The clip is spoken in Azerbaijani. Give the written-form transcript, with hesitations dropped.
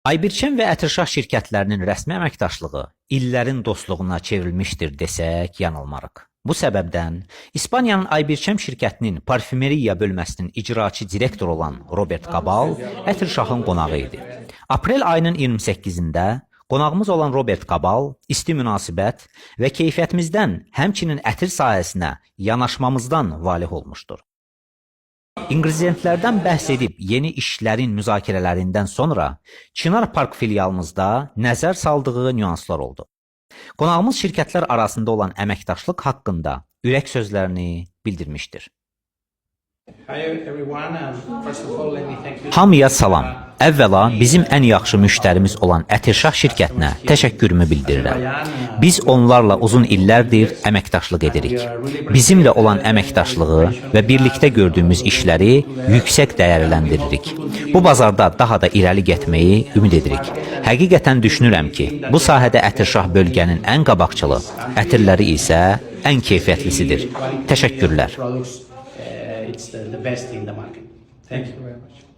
Aybirçəm və Ətirşah şirkətlərinin rəsmi əməkdaşlığı illərin dostluğuna çevrilmişdir desək yanılmarıq. Bu səbəbdən İspaniyanın Aybirçəm şirkətinin parfümeriya bölməsinin icraçı direktoru olan Robert Cabal Ətirşahın qonağı idi. Aprel ayının 28-də qonağımız olan Robert Cabal isti münasibət və keyfiyyətimizdən, həmçinin ətir sahəsinə yanaşmamızdan valeh olmuşdur. İnqridiyentlərdən bəhs edib yeni işlərin müzakirələrindən sonra Çınar Park filialımızda nəzər saldığı nüanslar oldu. Qonağımız şirkətlər arasında olan əməkdaşlıq haqqında ürək sözlərini bildirmişdir. Hi everyone, and first of all, let me thank you. Hamıya salam. Əvvəla bizim ən yaxşı müştərimiz olan Ətirşah şirkətinə təşəkkürümü bildirirəm. Biz onlarla uzun illərdir əməkdaşlıq edirik. Bizimlə olan əməkdaşlığı və birlikdə gördüyümüz işləri yüksək dəyərləndiririk. Bu bazarda daha da irəli getməyi ümid edirik. Həqiqətən düşünürəm ki, bu sahədə Ətirşah bölgənin ən qabaqcılı, ətirləri isə ən keyfiyyətlisidir. Təşəkkürlər. Products, it's the best in the market. Thank you very much.